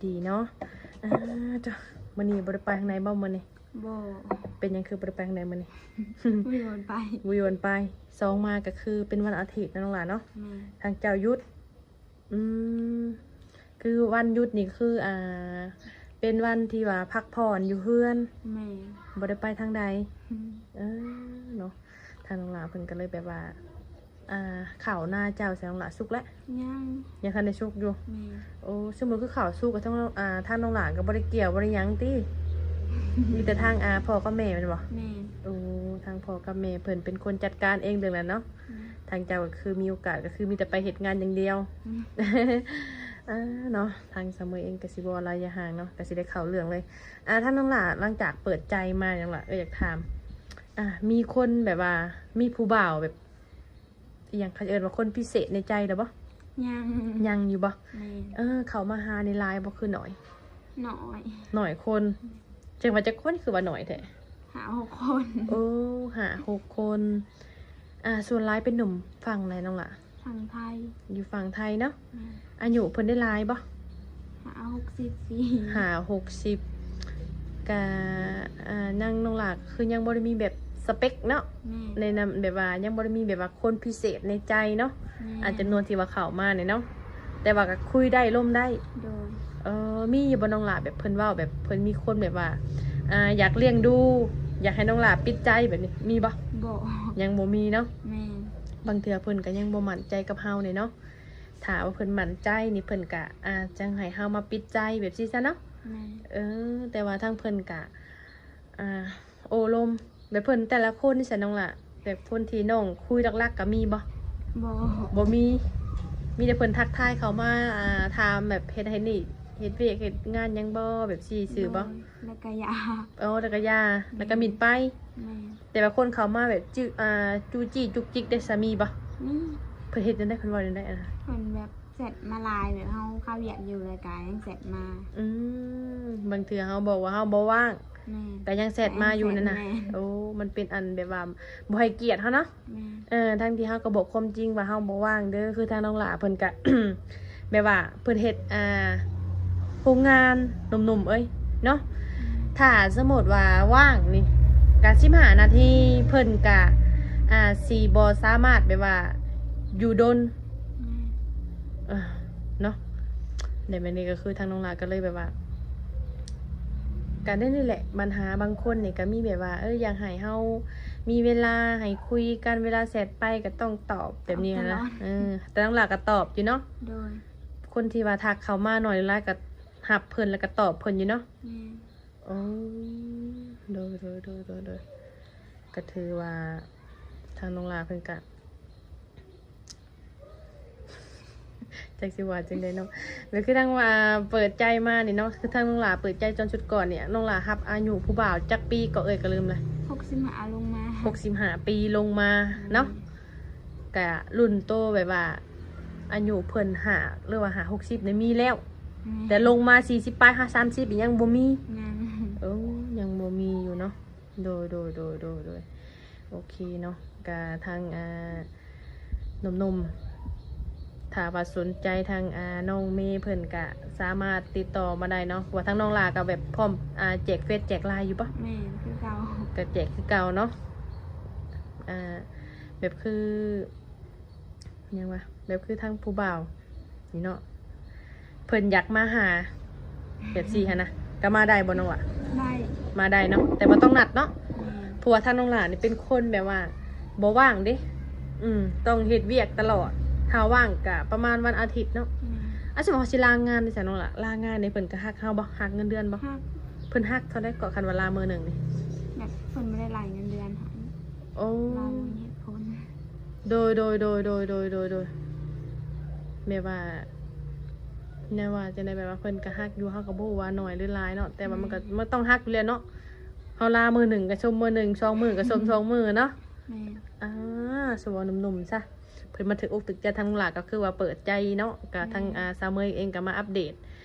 ດີເນາະ. ເອີ ເຈົ້າ ມື້ນີ້ບໍ່ໄດ້ໄປທາງໃດບໍ່ມື້ນີ້? ບໍ່. ເປັນຫຍັງຄືບໍ່ໄດ້ໄປທາງໃດມື້ນີ້? ບໍ່ມີບ່ອນໄປ. ບໍ່ມີບ່ອນໄປ. ສອງມາກໍຄືເປັນວັນອາທິດເນາະນ້ອງຫຼ້າເນາະ. ແມ່ນ. ທາງເຈົ້າຢຸດ. ອືມ ຄືວັນຢຸດນີ້ຄື ອ່າ ເປັນວັນທີ່ວ່າພັກຜ່ອນຢູ່ເຮືອນ. ແມ່ນ. ບໍ່ໄດ້ໄປທາງໃດ. ອືມ. ເອີ ເນາະ ທາງນ້ອງຫຼ້າເພິ່ນກໍເລີຍແບບວ່າ ອ່າ ເຂົ້ານາເຈົ້າຊັ້ນນ້ອງຫຼ້າສຸກແລ້ວ? ຍັງ. ຍັງທັນໄດ້ສຸກຢູ່. ແມ່ນ. ໂອ້ ສົມມຸດຄືເຂົ້າສຸກກໍທາງ ອ່າ ທາງນ້ອງຫຼ້າກໍບໍ່ໄດ້ກ່ຽວບໍ່ໄດ້ຫຍັງຕິ? ມີແຕ່ທາງ ອ່າ ພໍ່ກັບແມ່ແມ່ນບໍ່? ແມ່ນ. ໂອ້ ທາງພໍ່ກັບແມ່ເພິ່ນເປັນຄົນຈັດການເອງເລື່ອງນັ້ນເນາະ. ແມ່ນ. ທາງເຈົ້າກໍຄືມີໂອກາດກໍຄືມີແຕ່ໄປເຮັດງານຢ່າງດຽວ. ອືມ. ອ່າ ເນາະ ທາງສາວເມຍເອງກໍຊິບໍ່ເວົ້າຫຼາຍຢ່າຫ່າງເນາະ ກໍຊິໄດ້ເຂົ້າເລື່ອງເລີຍ. ອ່າ ທາງນ້ອງຫຼ້າ ຫຼັງຈາກເປີດໃຈມາ ນ້ອງຫຼ້າ ເອີ ຢາກຖາມ ອ່າ ມີຄົນແບບວ່າ ມີຜູ້ບ່າວແບບ ອີ່ຫຍັງ ເຂົາເອີ້ນວ່າຄົນພິເສດໃນໃຈແລ້ວບໍ່? ຍັງ. ຍັງຢູ່ບໍ່? ແມ່ນ. ເອີ ເຂົ້າມາຫານີ້ຫຼາຍບໍ່ ຄືໜ້ອຍ? ໜ້ອຍ. ໜ້ອຍຄົນ. ແມ່ນ. ຈັ່ງວ່າຈັກຄົນ ຄືວ່າໜ້ອຍແທ້? ຫ້າຫົກຄົນ. ໂອ້ ຫ້າຫົກຄົນ. ອ່າ ສ່ວນຫຼາຍເປັນໜຸ່ມຝັ່ງໃດນ້ອງຫຼ້າ? ຝັ່ງໄທ. ຢູ່ຝັ່ງໄທເນາະ. ແມ່ນ. ອາຍຸເພິ່ນໄດ້ຫຼາຍບໍ່? ຫ້າຫົກສິບປີ. ຫ້າຫົກສິບ ກະ ອ່າ ຍັງ ນ້ອງຫຼ້າຄືຍັງບໍ່ໄດ້ມີແບບສະເປັກເນາະ. ແມ່ນ. ແນະນຳ ແບບວ່າຍັງບໍ່ໄດ້ມີແບບວ່າຄົນພິເສດໃນໃຈເນາະ. ແມ່ນ. ອາ ຈຳນວນທີ່ວ່າເຂົ້າມານີ້ເນາະ ແຕ່ວ່າກໍຄຸຍໄດ້ລົມໄດ້. ໂດຍ. ເອີ ມີຢູ່ບໍ່ນ້ອງຫຼ້າ ແບບເພິ່ນເວົ້າ ແບບເພິ່ນມີຄົນແບບວ່າ ອ່າ ຢາກລ້ຽງດູ ຢາກໃຫ້ນ້ອງຫຼ້າປິດໃຈແບບນີ້ ມີບໍ່? ບໍ່. ຍັງບໍ່ມີເນາະ. ແມ່ນ. ບາງເທື່ອເພິ່ນກໍຍັງບໍ່ໝັ້ນໃຈກັບເຮົານີ້ເນາະ. ຖ້າວ່າເພິ່ນໝັ້ນໃຈນີ້ ເພິ່ນກະ ອ່າ ຈັ່ງໃຫ້ເຮົາມາປິດໃຈແບບຊີ້ຊະເນາະ. ແມ່ນ. ເອີ ແຕ່ວ່າທາງເພິ່ນກະ ອ່າ ໂອ້ລົມ ແບບເພິ່ນແຕ່ລະຄົນນີ້ຊັ້ນນ້ອງຫຼ້າ ແບບຄົນທີ່ນ້ອງຄຸຍຫຼັກໆກໍມີບໍ່? ບໍ່. ບໍ່ມີ. ມີແຕ່ເພິ່ນທັກທາຍເຂົ້າມາ ອ່າ ຖາມແບບເຮັດ ເຮັດນີ້ ເຮັດວຽກເຮັດງານຫຍັງບໍ່ ແບບຊີ້ຊື່ບໍ່? ບໍ່. ແລ້ວກໍຢ່າ. ອໍ ແລ້ວກໍຢ່າ. ແມ່ນ. ແລ້ວກໍມິດໄປ. ແມ່ນ. ແຕ່ວ່າຄົນເຂົ້າມາແບບ ຈື່ ອ່າ ຈູ້ຈີ້ຈຸກຈິກເດ ສາມີບໍ່? ມີ. ເພິ່ນເຮັດຈັ່ງໃດ ເພິ່ນເວົ້າຈັ່ງໃດ? ອ່າ ເພິ່ນແບບແຊັດມາຫຼາຍ ແບບເຮົາຄາວຽກຢູ່ ແລ້ວກະຍັງແຊັດມາ. ອືມ ບາງເທື່ອເຮົາບອກວ່າເຮົາບໍ່ວ່າງ. ແມ່ນ. ກະຍັງແຊັດມາຢູ່ນັ້ນນະ. ແມ່ນ. ໂອ້ ມັນເປັນອັນແບບວ່າບໍ່ໃຫ້ກຽດເຮົາເນາະ. ແມ່ນ. ເອີ ທັງທີ່ເຮົາກໍບອກຄວາມຈິງວ່າເຮົາບໍ່ວ່າງເດີ ຄືທາງນ້ອງຫຼ້າເພິ່ນກະ ແບບວ່າເພິ່ນເຮັດ ອ່າ ໂຮງງານ ໜຸ່ມໆເອີຍເນາະ. ແມ່ນ. ຖ້າສົມມຸດວ່າວ່າງນີ້ກະສິບຫ້ານາທີ ເພິ່ນກະ ອ່າ ຊິບໍ່ສາມາດແບບວ່າຢູ່ດົນ. ແມ່ນ. ເອີ ເນາະ ແບບນີ້ກໍຄືທາງນ້ອງຫຼ້າກໍເລີຍແບບວ່າ ກໍແນວນີ້ແຫຼະ ບັນຫາບາງຄົນນີ້ກໍມີແບບວ່າ ເອີ ຢາກໃຫ້ເຮົາມີເວລາໃຫ້ຄຸຍກັນ ເວລາແຊັດໄປກໍຕ້ອງຕອບແບບນີ້ນະ. ຕອບຕະຫຼອດ. ເອີ ແຕ່ນ້ອງຫຼ້າກໍຕອບຢູ່ເນາະ. ໂດຍ. ຄົນທີ່ວ່າທັກເຂົ້າມາໜ້ອຍຫຼືຫຼາຍກໍຮັບເພິ່ນ ແລ້ວກໍຕອບເພິ່ນຢູ່ເນາະ. ແມ່ນ. ໂອ້ ໂດຍ ໂດຍ ໂດຍ ໂດຍ ໂດຍ ກໍຖືວ່າທາງນ້ອງຫຼ້າເພິ່ນກະ ຈັກຊິວ່າຈັ່ງໃດເນາະ ແບບຄືທາງວ່າເປີດໃຈມານີ້ເນາະ ຄືທາງນ້ອງຫຼ້າເປີດໃຈຕອນຊຸດກ່ອນນີ້ ນ້ອງຫຼ້າຮັບອາຍຸຜູ້ບ່າວຈັກປີກໍເອີຍ ກໍລືມລະ? ຫົກສິບຫ້າລົງມາ. ຫົກສິບຫ້າປີລົງມາເນາະ. ແມ່ນ. ກະລຸ້ນໂຕແບບວ່າອາຍຸເພິ່ນຫ້າ ຫຼືວ່າຫ້າຫົກສິບນີ້ມີແລ້ວ. ແມ່ນ. ແຕ່ລົງມາສີ່ສິບປາຍ ຫ້າສາມສິບນີ້ຍັງບໍ່ມີ. ຍັງ. ເອີ ຍັງບໍ່ມີຢູ່ເນາະ. ໂດຍ ໂດຍ ໂດຍ ໂດຍ ໂດຍ ໂອເຄເນາະ. ກະທາງ ອ່າ ໜຸ່ມໆ ຖ້າວ່າສົນໃຈທາງ ອ່າ ນ້ອງເມເພິ່ນກະສາມາດຕິດຕໍ່ມາໄດ້ເນາະ ເພາະວ່າທາງນ້ອງຫຼ້າກໍແບບພ້ອມ ອ່າ ແຈກເຟສແຈກໄລນ໌ຢູ່ບໍ່? ແມ່ນ ຄືເກົ່າ. ກໍແຈກຄືເກົ່າເນາະ. ອ່າ ແບບຄື ຫຍັງວະ ແບບຄືທາງຜູ້ບ່າວນີ້ເນາະ ເພິ່ນຢາກມາຫາແບບຊີ້ຫັ້ນນະ ກໍມາໄດ້ບໍ່ນ້ອງຫຼ້າ? ໄດ້. ມາໄດ້ເນາະ ແຕ່ວ່າຕ້ອງນັດເນາະ. ແມ່ນ. ເພາະວ່າທາງນ້ອງຫຼ້ານີ້ເປັນຄົນແບບວ່າບໍ່ວ່າງເດ້. ອືມ ຕ້ອງເຮັດວຽກຕະຫຼອດ ຖ້າວ່າງກໍປະມານວັນອາທິດເນາະ. ແມ່ນ. ອາ ສົມມຸດເຮົາຊິລາງານນີ້ຊັ້ນນ້ອງຫຼ້າ ລາງານນີ້ເພິ່ນກໍຮັກເຮົາບໍ່? ຮັກເງິນເດືອນບໍ່? ຮັກ. ເພິ່ນຮັກເທົ່າໃດເກາະ ຄັນວ່າລາມື້ໜຶ່ງນີ້? ແບບເພິ່ນບໍ່ໄດ້ໄລ່ເງິນເດືອນໃຫ້. ໂອ້ ລາວບໍ່ມີເຫດຜົນ. ໂດຍ ໂດຍ ໂດຍ ໂດຍ ແບບວ່າ ແນວວ່າຈັ່ງໃດ ແບບວ່າເພິ່ນກໍຮັກຢູ່ ເຮົາກໍບໍ່ຮູ້ວ່າໜ້ອຍຫຼືຫຼາຍເນາະ ແຕ່ວ່າມັນກໍ ແມ່ນ ມັນຕ້ອງຮັກຢູ່ແລ້ວເນາະ. ເຮົາລາມື້ໜຶ່ງກໍຊົມມື້ໜຶ່ງ ສອງມື້ກໍຊົມ ແມ່ນ ສອງມື້ເນາະ. ແມ່ນ. ອ່າ ສະເວົ້າໜຸ່ມໆຊະ ເພິ່ນມາຖືກອົກຖືກໃຈທາງນ້ອງຫຼ້າ ກໍຄືວ່າເປີດໃຈເນາະ ກໍທາງ ແມ່ນ ອ່າ ສາວເມຍເອງກໍມາອັບເດດ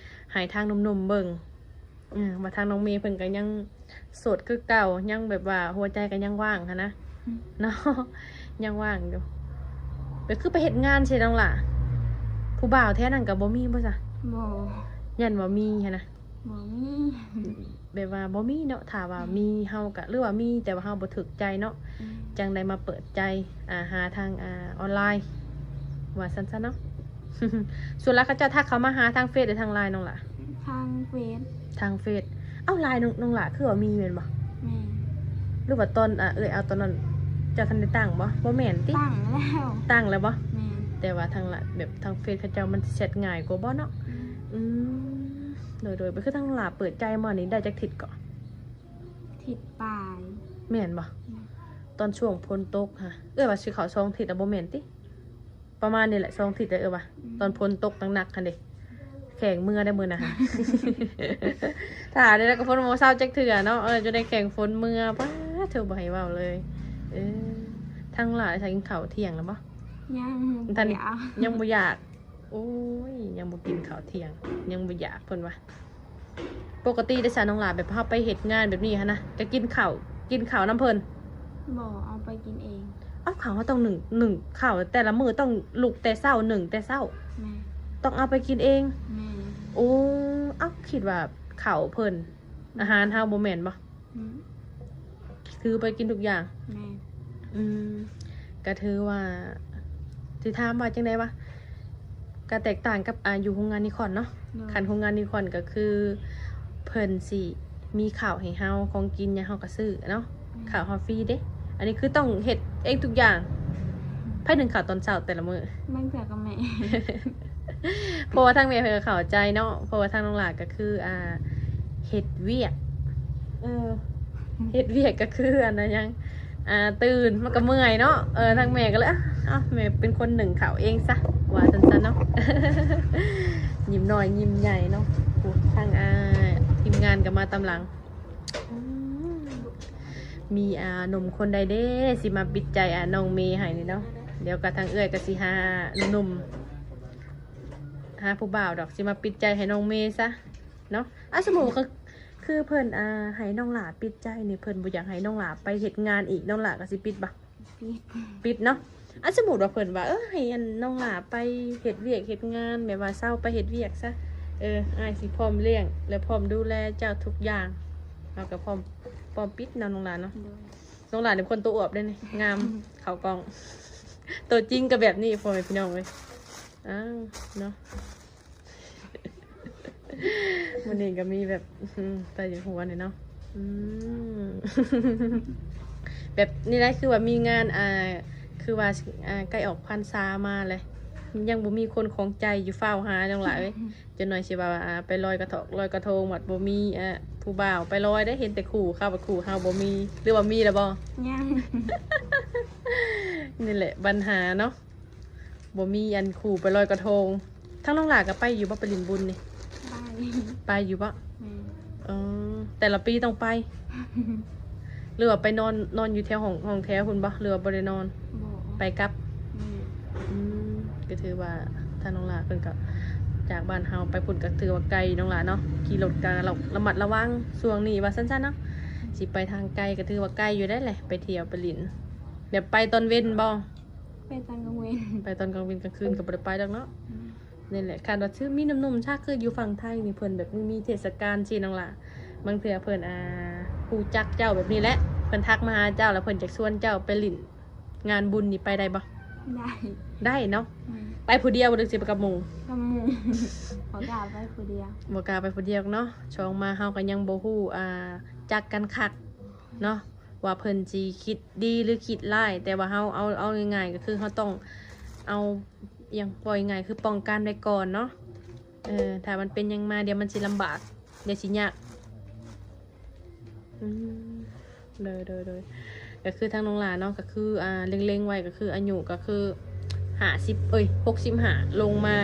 ໃຫ້ທາງໜຸ່ມໆເບິ່ງ. ອືມ ວ່າທາງນ້ອງເມເພິ່ນກໍຍັງໂສດຄືເກົ່າ ຍັງແບບວ່າຫົວໃຈກໍຍັງວ່າງຫັ້ນນະ. ອືມ ເນາະ ຍັງວ່າງຢູ່. ກໍຄືໄປເຮັດງານໃສ່ນ້ອງຫຼ້າ ຜູ້ບ່າວແຖວນັ້ນກໍບໍ່ມີບໍ່ຊະ? ບໍ່. ຢ້ານວ່າມີຫັ້ນນະ ບໍ່ມີ ແບບວ່າບໍ່ມີເນາະ ຖ້າວ່າມີເຮົາກະ ຫຼືວ່າມີແຕ່ວ່າເຮົາບໍ່ຖືກໃຈເນາະ ອືມ ຈັ່ງໄດ້ມາເປີດໃຈ ອ່າ ຫາທາງ ອ່າ ອອນລາຍ ວ່າຊັ້ນຊະເນາະ. ສ່ວນຫຼາຍເຂົາເຈົ້າທັກເຂົ້າມາຫາທາງເຟສ ຫຼືທາງລາຍ ນ້ອງຫຼ້າ? ທາງເຟສ ທາງເຟສ. ເອົ້າ ລາຍນ້ອງ ນ້ອງຫຼ້າຄືວ່າມີແມ່ນບໍ່? ແມ່ນ. ຫຼືວ່າຕອນ ອ່າ ເອື້ອຍເອົາຕອນນັ້ນ ເຈົ້າທັນໄດ້ຕັ້ງບໍ່? ບໍ່ແມ່ນຕິ? ຕັ້ງແລ້ວ ຕັ້ງແລ້ວບໍ່? ແມ່ນ. ແຕ່ວ່າທາງລະ ແບບທາງເຟສເຂົາເຈົ້າມັນຊິແຊັດງ່າຍກວ່າບໍ່ເນາະ? ອືມ ອືມ ໂດຍໆ. ຄືທາງຫຼ້າເປີດໃຈມານີ້ໄດ້ຈັກທິດເກາະ? ທິດປາຍ. ແມ່ນບໍ່? ແມ່ນ. ຕອນຊ່ວງຝົນຕົກຫະ ເອື້ອຍວ່າຊິເຂົ້າສອງທິດລະບໍ່ແມ່ນຕິ? ປະມານນີ້ແຫຼະ ສອງທິດແລ້ວເອື້ອຍວ່າ ອືມ ຕອນຝົນຕົກໜັກໆຫັ້ນເດ ແຂ່ງເມືອໄດ້ມື້ນະ ຖ້າໄດ້ແລ້ວກໍຝົນບໍ່ເຊົາຈັກເທື່ອເນາະ ເອີ ຈົນໄດ້ແຂ່ງຝົນເມືອ ປາດໂທ້ ບໍ່ໃຫ້ເວົ້າເລີຍ. ເອີ ທາງຫຼ້າໄດ້ກິນເຂົ້າທ່ຽງແລ້ວບໍ່? ຍັງ ບໍ່ທັນ ບໍ່ຢາກ ຍັງບໍ່ຢາກ. ໂອ້ຍ ຍັງບໍ່ກິນເຂົ້າທ່ຽງ ຍັງບໍ່ຢາກ ເພິ່ນວ່າ. ປົກກະຕິເດຊະນ້ອງຫຼ້າ ແບບເຮົາໄປເຮັດງານແບບນີ້ຫັ້ນນະ ກະກິນເຂົ້າ ກິນເຂົ້ານຳເພິ່ນ? ບໍ່ ເອົາໄປກິນເອງ. ເອົາ ເຂົ້າເຮົາຕ້ອງໜຶ້ງ ໜຶ້ງເຂົ້າແຕ່ລະມື້ ຕ້ອງລຸກແຕ່ເຊົ້າ ໜຶ້ງແຕ່ເຊົ້າ. ແມ່ນ. ຕ້ອງເອົາໄປກິນເອງ? ແມ່ນ. ໂອ້ ເອົ້າ ຄິດວ່າເຂົ້າເພິ່ນ ອາຫານເຮົາບໍ່ແມ່ນບໍ່? ອືມ ຖືໄປກິນທຸກຢ່າງ. ແມ່ນ. ອືມ ກະຖືວ່າ ຊິຖາມວ່າຈັ່ງໃດວະ ກະແຕກຕ່າງກັບ ອ່າ ຢູ່ໂຮງງານນິຄອນເນາະ. ໂດຍ. ຄັນໂຮງງານນິຄອນກະຄື ເພິ່ນຊິມີເຂົ້າໃຫ້ເຮົາ ຂອງກິນຫຍັງເຮົາກະຊື້ເນາະ. ແມ່ນ. ເຂົ້າເຮົາຟຣີເດ້ ອັນນີ້ຄືຕ້ອງເຮັດເອງທຸກຢ່າງ. ໃຜໜຶ້ງເຂົ້າຕອນເຊົ້າແຕ່ລະມື້? ບາງເທື່ອກໍແມ່. ເພາະວ່າທາງແມ່ເພິ່ນກໍເຂົ້າໃຈເນາະ ເພາະວ່າທາງນ້ອງຫຼ້າກໍຄື ອ່າ ເຮັດວຽກ ເອີ ເຮັດວຽກກໍຄືອັນນັ້ນຫຍັງ ອ່າ ຕື່ນມັນກໍເມື່ອຍເນາະ. ເອີ ທາງແມ່ກໍເລີຍ ເອົ້າ ເອົ້າ ແມ່ເປັນຄົນໜຶ້ງເຂົ້າເອງຊະ ວ່າຊັ້ນໆເນາະ. ຍິ້ມນ້ອຍຍິ້ມໃຫຍ່ເນາະ. ທາງ ອ່າ ທີມງານກໍມາຕາມຫຼັງ. ອືມ ມີ ອ່າ ໜຸ່ມຄົນໃດເດ້ ຊິມາປິດໃຈ ອ່າ ນ້ອງເມໃຫ້ນີ້ເນາະ. ດຽວກໍທາງເອື້ອຍກໍຊິຫາໜຸ່ມ ຫາຜູ້ບ່າວດອກ ຊິມາປິດໃຈໃຫ້ນ້ອງເມຊະເນາະ. ອ່າ ສົມມຸດວ່າ ຄື ຄືເພິ່ນ ອ່າ ໃຫ້ນ້ອງຫຼ້າປິດໃຈນີ້ ເພິ່ນບໍ່ຢາກໃຫ້ນ້ອງຫຼ້າໄປເຮັດງານອີກ ນ້ອງຫຼ້າກໍຊິປິດບໍ່? ປິດ ປິດເນາະ. ອ່າ ສົມມຸດວ່າເພິ່ນວ່າ ເອີ ໃຫ້ອັນນ້ອງຫຼ້າໄປເຮັດວຽກເຮັດງານ ແບບວ່າເຊົາໄປເຮັດວຽກຊະ ເອີ ອ້າຍຊິພ້ອມລ້ຽງ ແລະ ພ້ອມດູແລເຈົ້າທຸກຢ່າງ ເຮົາກໍພ້ອມ ພ້ອມປິດເນາະ ນ້ອງຫຼ້າເນາະ. ໂດຍ. ນ້ອງຫຼ້ານີ້ຄົນຕົວອວບເດ້ນີ້ ງາມ ເຂົ້າກ້ອງ ຕົວຈິງກໍແບບນີ້ ພໍ່ແມ່ພີ່ນ້ອງເອີຍ. ອ້າວ ເນາະ. ມື້ນີ້ກໍມີແບບ ອືມ ຕາຢາກຫົວນີ້ເນາະ. ອືມ ແບບນີ້ແຫຼະ ຄືວ່າມີງານ ອ່າ ຄືວ່າ ອ່າ ໃກ້ອອກພັນສາມາແຫຼະ ຍັງບໍ່ມີຄົນຂອງໃຈຢູ່ ຟ້າວຫານ້ອງຫຼ້າເອີຍ. ຈັກໜ່ອຍຊິວ່າ ອ່າ ໄປລອຍກະຖອກ ລອຍກະທົງ ບັດບໍ່ມີ ອ່າ ຜູ້ບ່າວໄປລອຍເດ້ ເຫັນແຕ່ຄູ່ເຂົາ ບັດຄູ່ເຮົາບໍ່ມີ ຫຼືວ່າມີແລ້ວບໍ່? ຍັງ. ນີ້ແຫຼະບັນຫາເນາະ. ບໍ່ມີອັນຄູ່ໄປລອຍກະທົງ. ທາງນ້ອງຫຼ້າກໍໄປຢູ່ບໍ່ ໄປຫຼິ້ນບຸນນີ້? ໄປ ໄປຢູ່ບໍ່? ແມ່ນ. ເອີ ແຕ່ລະປີຕ້ອງໄປ ຫຼືວ່າໄປນອນ ນອນຢູ່ແຖວຫ້ອງ ຫ້ອງແຖວພຸ້ນບໍ່ ຫຼືວ່າບໍ່ໄດ້ນອນ? ບໍ່ ໄປກັບ. ແມ່ນ. ອືມ ກໍຖືວ່າທາງນ້ອງຫຼ້າເພິ່ນກໍຈາກບ້ານເຮົາໄປພຸ້ນກໍຖືວ່າໄກ ນ້ອງຫຼ້າເນາະ. ຂີ່ລົດກໍລະມັດລະວັງຊ່ວງນີ້ວ່າຊັ້ນໆເນາະ. ຊິໄປທາງໄກກໍຖືວ່າໄກຢູ່ໄດ໋ແຫຼະ ໄປທ່ຽວໄປຫຼິ້ນ. ແບບໄປຕອນເວັນບໍ່? ໄປຕອນກາງເວັນ ໄປຕອນກາງເວັນ ກາງຄືນກໍບໍ່ໄດ້ໄປດອກເນາະ. ອືມ ນີ້ແຫຼະ ຄັນວ່າຄືມີໜຸ່ມໆຊະ ຄືຢູ່ຝັ່ງໄທນີ້ ເພິ່ນແບບມີເທດສະການຊີ້ ນ້ອງຫຼ້າ ບາງເທື່ອເພິ່ນ ອ່າ ຮູ້ຈັກເຈົ້າແບບນີ້ແຫຼະ ເພິ່ນທັກມາຫາເຈົ້າ ແລ້ວເພິ່ນຢາກຊວນເຈົ້າໄປຫຼິ້ນງານບຸນນີ້ ໄປໄດ້ບໍ່? ໄດ້ ໄດ້ເນາະ. ອືມ ໄປຜູ້ດຽວ ຫຼືຊິໄປກັບໝູ່? ກັບໝູ່. ບໍ່ກ້າໄປຜູ້ດຽວ ບໍ່ກ້າໄປຜູ້ດຽວເນາະ. ສອງມາເຮົາກໍຍັງບໍ່ຮູ້ ອ່າ ຈັກກັນຄັກເນາະ ວ່າເພິ່ນຊິຄິດດີ ຫຼື ຄິດຮ້າຍ ແຕ່ວ່າເຮົາເອົາ ເອົາງ່າຍໆ ກໍຄືເຮົາຕ້ອງເອົາ ຫຍັງ ເວົ້າງ່າຍໆ ຄືປ້ອງກັນໄວ້ກ່ອນເນາະ. ເອີ ຖ້າມັນເປັນຫຍັງມາ ດຽວມັນຊິລຳບາກ ດຽວຊິຍາກ. ອືມ ໂດຍໆໆ ກໍຄືທາງນ້ອງຫຼ້າເນາະ ກໍຄື ອ່າ ເລັງໆໄວ້ ກໍຄືອາຍຸກໍຄືຫ້າສິບ ເອີຍ ຫົກສິບຫ້າລົງມາ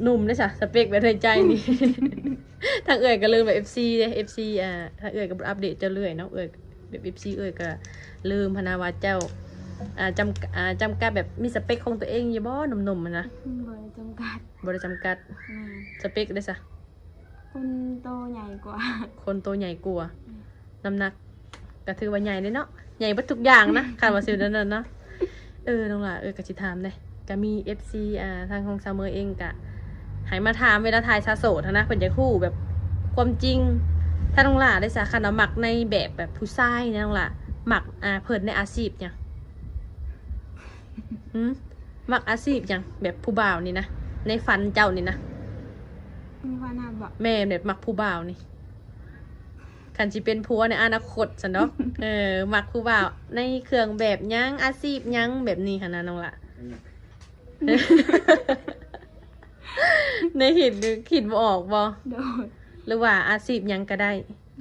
ໜຸ່ມເດ້ຊະ ສະເປັກແບບໃນໃຈນີ້. ທາງເອື້ອຍກໍລືມວ່າ ເອັຟຊີ ເດ້ ເອັຟຊີ ອ່າ ທາງເອື້ອຍກໍບໍ່ອັບເດດເຈົ້າເລື້ອຍເນາະ ເອື້ອຍ ແບບ ເອັຟຊີ ເອື້ອຍກໍລືມຫັ້ນນະວ່າເຈົ້າ ອ່າ ຈຳ ອ່າ ຈຳກັດແບບມີສະເປັກຂອງຕົວເອງຢູ່ບໍ່ ໜຸ່ມໆຫັ້ນນະ? ບໍ່ໄດ້ຈຳກັດ ບໍ່ໄດ້ຈຳກັດ. ແມ່ນ. ສະເປັກເດ້ຊະ? ຄົນໂຕໃຫຍ່ກວ່າ ຄົນໂຕໃຫຍ່ກວ່າ. ແມ່ນ. ນ້ຳໜັກກໍຖືວ່າໃຫຍ່ເດ້ເນາະ ໃຫຍ່ເບິດທຸກຢ່າງນະ ຄັນວ່າຊິແນວນັ້ນເນາະ. ເອີ ນ້ອງຫຼ້າ ເອີ ກໍຊິຖາມແດ່ ກໍມີ ເອັຟຊີ ອ່າ ທາງຂອງສາວເມີເອງກະ ໃຫ້ມາຖາມເວລາຖ່າຍສາວໂສດຫັ້ນນະ ເພິ່ນຢາກຮູ້ແບບຄວາມຈິງ. ຖ້ານ້ອງຫຼ້າໄດ້ສາ ຄັນວ່າມັກໃນແບບ ແບບຜູ້ຊາຍນະ ນ້ອງຫຼ້າມັກ ອ່າ ເພິ່ນໃນອາຊີບຫຍັງ? ຫື? ມັກອາຊີບຫຍັງ? ແບບຜູ້ບ່າວນີ້ນະ ໃນຝັນເຈົ້ານີ້ນະ. ໃນຝັນນະບໍ? ແມ່ນ ແບບມັກຜູ້ບ່າວນີ້ ຄັນຊິເປັນຜົວໃນອະນາຄົດຊັ້ນດອກ. ເອີ ມັກຜູ້ບ່າວໃນເຄື່ອງແບບຫຍັງ ອາຊີບຫຍັງ ແບບນີ້ຫັ້ນນະນ້ອງຫຼ້າ. ໃນຄິດ ຄິດບໍ່ອອກບໍ່? ໂດຍ. ຫຼືວ່າອາຊີບຫຍັງກະໄດ້?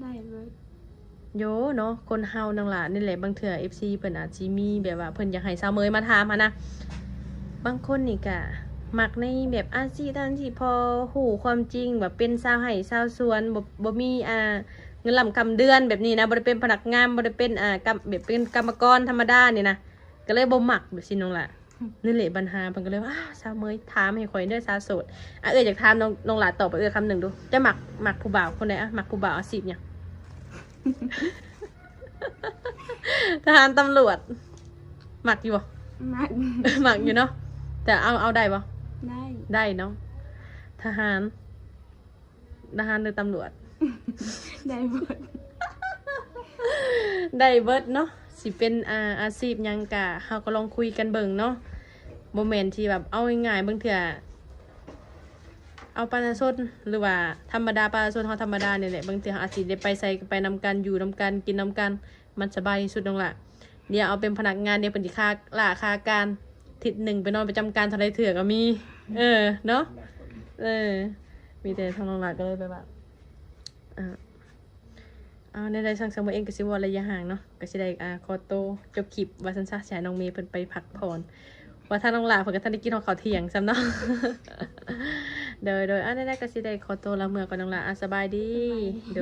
ໄດ້ເບິດ. ໂຢເນາະ ຄົນເຮົານ້ອງຫຼ້າ ນີ້ແຫຼະ ບາງເທື່ອເອັຟຊີເພິ່ນອາດຊິມີແບບວ່າເພິ່ນຢາກໃຫ້ສາວເໝີຍມາຖາມຫັ້ນນະ. ບາງຄົນນີ້ກະມັກໃນແບບອາຊີບນັ້ນ ທີ່ພໍຮູ້ຄວາມຈິງ ແບບເປັນຊາວໄຮ່ຊາວສວນ ບໍ່ ບໍ່ມີ ອ່າ ເງິນລ້ຳກຳເດືອນແບບນີ້ນະ ບໍ່ໄດ້ເປັນພະນັກງານ ບໍ່ໄດ້ເປັນ ອ່າ ກຳ ແບບເປັນກຳມະກອນທຳມະດານີ້ນະ ກະເລີຍບໍ່ມັກແບບຊີ້ນ້ອງຫຼ້າ. ນີ້ແຫຼະບັນຫາ ເພິ່ນກະເລີຍວ່າ ອ້າວ ສາວເໝີຍຖາມໃຫ້ຂ້ອຍເດີ ສາວໂສດ. ອະ ເອື້ອຍຢາກຖາມນ້ອງ ນ້ອງຫຼ້າຕອບເອື້ອຍຄຳໜຶ່ງດູ ເຈົ້າມັກ ມັກຜູ້ບ່າວຄົນໃດ? ອະ ມັກຜູ້ບ່າວອາຊີບຫຍັງ? ທະຫານ ຕຳຫຼວດ ມັກຢູ່ບໍ່? ມັກ. ມັກຢູ່ເນາະ ແຕ່ເອົາ ເອົາໄດ້ບໍ່? ໄດ້. ໄດ້ເນາະ ທະຫານ ທະຫານ ຫຼື ຕຳຫຼວດ? ໄດ້ເບິດ. ໄດ້ເບິດເນາະ ຊິເປັນ ອາ ອາຊີບຫຍັງກະ ເຮົາກໍລອງຄຸຍກັນເບິ່ງເນາະ. ບໍ່ແມ່ນທີ່ແບບ ເອົາງ່າຍໆ ບາງເທື່ອເອົາປະຊາຊົນ ຫຼືວ່າທຳມະດາ ປະຊາຊົນເຮົາທຳມະດານີ້ແຫຼະ ບາງເທື່ອເຮົາອາດຊິໄດ້ໄປໃສກະໄປນຳກັນ ຢູ່ນຳກັນ ກິນນຳກັນ ມັນສະບາຍທີ່ສຸດນ້ອງຫຼ້າ. ດຽວເອົາເປັນພະນັກງານ ດຽວເພິ່ນຊິຄາລາຄາການ ທິດໜຶ່ງໄປນອນປະຈຳການເທົ່າໃດເທື່ອກະມີ. ເອີ ເນາະ ເອີ ມີແຕ່ທາງນ້ອງຫຼ້າກະເລີຍແບບວ່າ ເອີ ເອົາ ແນວໃດຊັ້ນ ສາວເໝີຍເອງກະຊິເວົ້າໄລຍະຫ່າງເນາະ ກະຊິໄດ້ ອ່າ ຂໍໂຕຈົບຄລິບວ່າຊັ້ນຊະ ຊິໃຫ້ນ້ອງເມເພິ່ນໄປພັກຜ່ອນ ວ່າທາງນ້ອງຫຼ້າເພິ່ນກະທັນໄດ້ກິນຮອດເຂົ້າທ່ຽງຊ້ຳເນາະ. ໂດຍ ໂດຍ ອາ ແນວໃດກະຊິໄດ້ຂໍໂຕລາເມືອກ່ອນນ້ອງຫຼ້າ ອາ ສະບາຍດີ. ໂດ